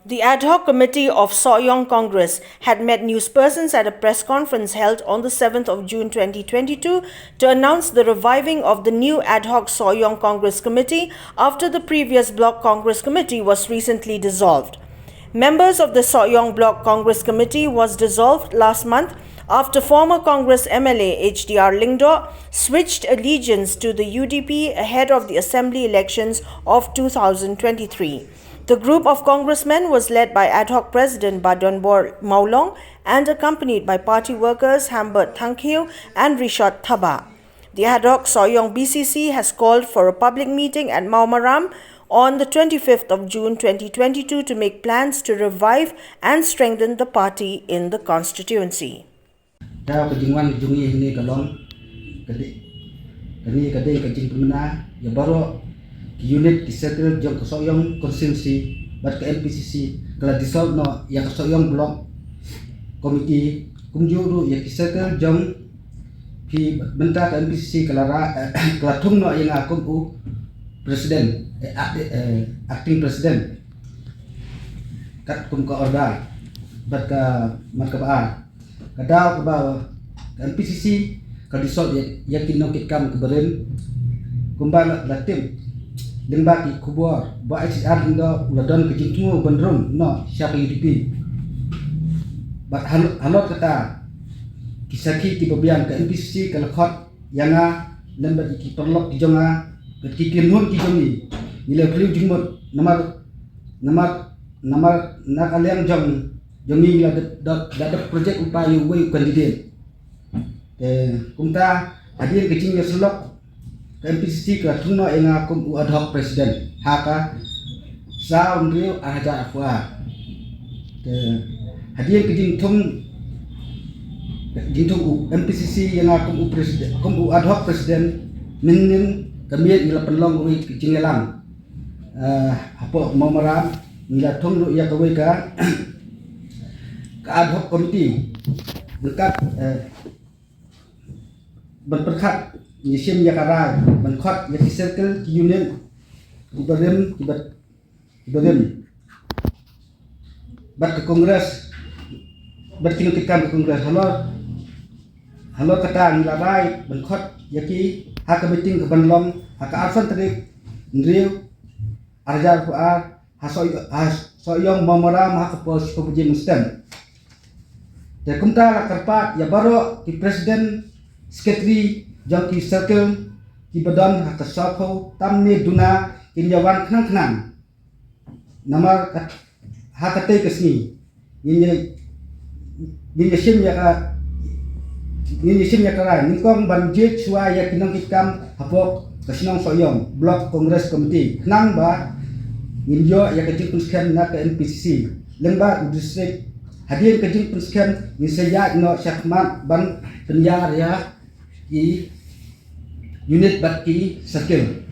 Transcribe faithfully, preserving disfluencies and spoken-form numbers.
The Ad Hoc Committee of Sohiong Congress had met newspersons at a press conference held on the seventh of June twenty twenty-two to announce the reviving of the new Ad Hoc Sohiong Congress Committee after the previous Block Congress Committee was recently dissolved. Members of the Sohiong Block Congress Committee was dissolved last month after former Congress M L A H D R Lyngdoh switched allegiance to the U D P ahead of the assembly elections of two thousand twenty-three. The group of congressmen was led by ad hoc president Ba Donbor Mawlong and accompanied by party workers Hambert Thangkhiew and Rishod Thabah. The ad hoc Sohiong B C C has called for a public meeting at Mawmaram on the twenty-fifth of June twenty twenty-two to make plans to revive and strengthen the party in the constituency. Daw ka jingwan jong ngi hangne ka long ka dei, kane ka dei ka jingpynmynna ïa baroh ki unit, ki circle jong ka Sohiong constituency bad ka M P C C ka la dissolve noh ïa ka Sohiong Block Committee, kumjuh ruh ïa ki circle jong phi, mynta ka M P C C ka la ra, ka la thung noh ïa nga kum u president, eh, act-, eh, acting president, katkum ka order bad ka mat kaba ar. Ka daw kaba ka M P C C ka dissolve ïa, ïa ki nongkitkam kiba rim, kumba la, la tip lyngba ki khubor ba H D R Lyngdoh u la don ka jingthmu ban rung noh sha ka U D P. Bad hal-, halor kata, ki sakhi kiba biang, ka M P C C ka la khot ïa nga lem bad ïa ki paralok ki jong nga bad ki kynhun ki jong ngi, ngi la briew jingmut namar, namar, namar na ka liang jong, jong ngi la dep, da, da dep project lypa ïa uwei u candidate. Te kumta, hadien ka jingïasyllok, ka M P C C ka la thung noh ïa nga kum u ad hoc president ha ka saw hynriew ar hajar arphew ar. Te hadien ka jingthung, jingthung u M P C C ïa nga kum u president, kum u ad hoc president, mynhynnin ka miet ngi la pynlong ruh ka jingïalang, eh, hapoh Mawmaram, ngi la thung ruh ïa kawei ka, ka ad hoc committee ryngkat, eh, ban pyrkhat, ngi shim ïa ka rai ban khot ïa ki circle, ki unit kiba rim, kiba, kiba rim bad ka Congress, bad ki nongkitkam ka Congress. Halor, halor kata ngi la rai ban khot ïa ki ha ka meeting kaban long ha ka arphew san tarik hynriew ar hajar arphew ar, ha Soh-, ha Sohiong Mawmaram ha ka por shiphew baje mynstep. Te kumta la kyrpad ïa baroh ki president, secretary jong ki circle kiba don ha ka sawphew tam ne duna kin ïa wan khnang khnang. Namar kat-, ha katei ka sngi ngin ïa, ngin ïa shim ïa ka, ngin ïa shim ïa ka rai nyngkong ban jied shuwa ïa ki nongkitkam hapoh ka shnong Sohiong Block Congress Committee khnang ba ngin ïoh ïa ka jingpynskhem na ka M P C C lyngba u district. Hadien ka jingpynskhem ngin sa ïaid noh shakhmat ban pynïar ïa ki unit bad ki circle.